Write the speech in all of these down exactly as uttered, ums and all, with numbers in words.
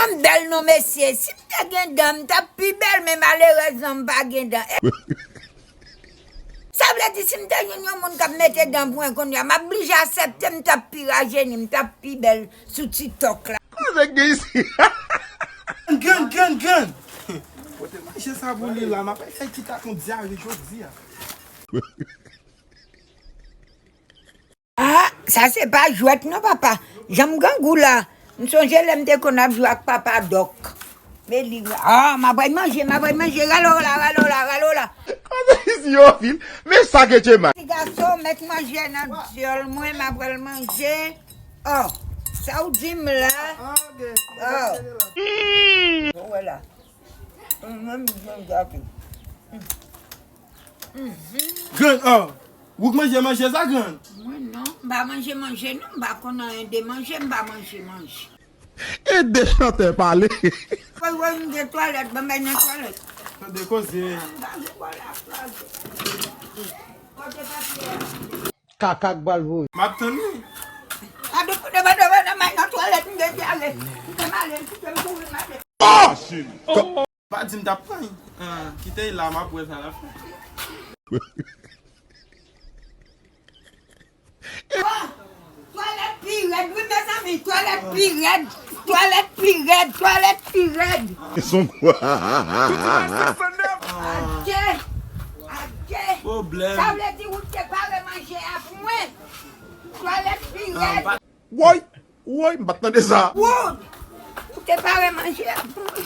M bèl non mesye, si m te gen dan, m t ap pi bèl, men malerezman m pa gen dan. Sa vle di si m te jwenn yon moun k ap mete dan pou mwen kounye a, m ap blije aksepte, m t ap pi rajeni, m t ap pi bèl sou TikTok la. Kote gen isi? Grann, grann, grann. Pote manje sa pou li la, m ap fè ti tat yon dyare jodi a. Ah, sa se pa jwèt non papa. Jan m grangou la. M sonje lè m te konn ap jwe ak papa Dòk. Men li, ah, m ap bay manje, m ap bay manje. Rale w la, rale w la, rale w la. Kote isi yo fil? Men sa ke Djema. Ti gason, mèt manje nan dyòl mwen, m ap pral manje. Oh, sa w di m la? Oh. Bon, wè la. Mwen menm, m jwenn gate. Grann, oh. Ou k manje manje sa, grann? Mwen non, m pa manje manje non, m pa konn anyen de manje, m pa manje manje. E de chantè pale. Woy, woy, m gen twalèt, ban m bay nan twalèt. Tande koze. M pa gen bò la kraze. Pote papye a. Kaka k pral voye. M ap tann li. Adopodo, dopodo, nan may nan twalèt, m gen ale. M te male, m kite m kouri, m ale. Oh! Pa di m t ap pran. Ah, kite l la, m ap wè sa l ap fè. Bon, twalèt pi rèd, wi, mezanmi, twalèt pi rèd, twalèt pi rèd, twalèt pi rèd. Son kwa? Adje, adje. Pwoblèm. Sa vle di ou te pare manje a pou mwen. Twalèt pi rèd. Woy! Woy, m pa t tande sa. Wood! Ou te pare manje a pou mwen.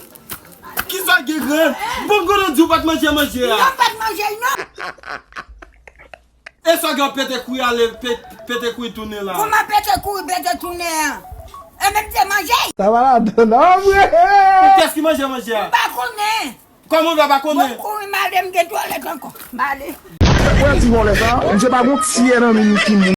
Kisa gen grann? Bon, grann di ou pa t manje manje a. Non, m pa t manje l non. E sa gen pete kouri ale, pe-, pete kouri tounen la. Kòman pete kouri, pete tounen an? E menm te manje. Sa pa ladan non, vre. Kiyès ki manje manje a? M pa konnen. Kòman w fè pa konnen? Bon, kouri m ale, m gen twalèt ankò. M ale. Wè ti vòlè sa, misye pa gon tyè nan men ki moun.